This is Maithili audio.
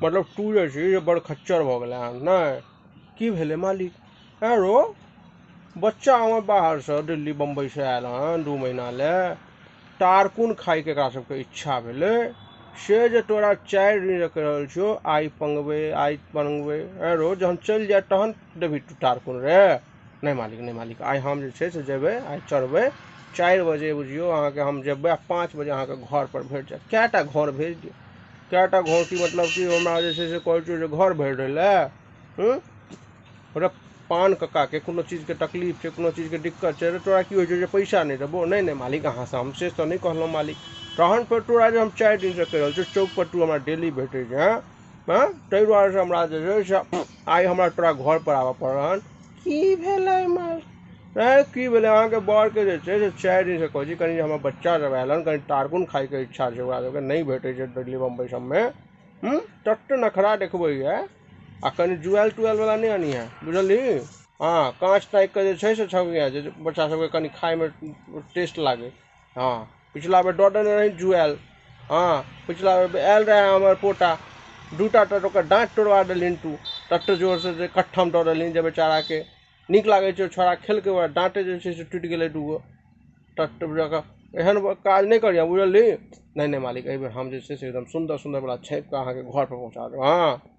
मतलब तू जे छै से बड़ खच्चर भऽ गेलै हन। नहि की भेलै मालिक? ऐं रो बच्चा हमर बाहरसँ दिल्ली बम्बईसँ आयल हन 2 महीना ले, तारकुन खाइके एकरा सबके इच्छा भेलै, से जे तोरा 4 दिन कहि रहल छियौ आइ पंगबै आइ पंगबै। ऐं रो जहन चलि जाय तहन देबही तू तारकुन रे? नहि मालिक, नहि मालिक, आइ हम जे छै से जेबै, आइ चढ़बै 4 बजे बुझियौ अहाँके हम जेबै आ 5 बजे अहाँके घर पर भेट जायत। कएटा घर भेज दियौ? कएटा घर की मतलब कि हमरा जे छै से कहै छियौ जे घर भरि दै लए? ओकरा पान कक्काके कोनो चीजके तकलीफ छै, कोनो चीजके दिक्कत छै, तोरा की होइ छौ जे पैसा नहि देबो? नहि नहि मालिक, अहाँसँ हम से तऽ नहि कहलहुँ मालिक। तहन फेर तोरा जे हम 4 दिनसँ कहि रहल छियौ, चौक पर तू हमरा डेली भेटै छै। हँ, ताहि दुआरेसँ हमरा जे छै से आइ हमरा तोरा घर पर आबऽ पड़ल हन। की भेलै माल? की भेलै अहाँके बड़के जे छै से 4 दिनसँ कहै छी कनि हमर बच्चा सब आयल हन, कनि तारकुन खाइके इच्छा छै ओकरा सबके, नहि भेटै छै दिल्ली बम्बई सबमे। तते नखरा देखबैया। आ कनि जुआयल तुआयल वला नहि अनिहे, बुझलही? हँ, काँच ताकि कऽ जे छै से छबिहे जे बच्चा सबके कनि खाइमे टेस्ट लागै। हँ, पिछला बेर दऽ देने रही जुआयल। हँ, पिछला बेर आयल रहए हमर पोता, 2टा तऽ ओकर दाँत तोड़वा देलहिन तू, तते जोरसँ जे कट्ठम दऽ देलहिन जे बेचाराके नीक लागै छै छोड़ा खेलकै, ओकरा दाँते जे छै से टूटि गेलै 2 गो। तत जगह एहन काज नहि करिहे, बुझलही? नहि नहि मालिक, एहिबेर हम जे छै से एकदम सुन्दर सुन्दर वला छापिकऽ अहाँके घर पर पहुँचा देब। हँ।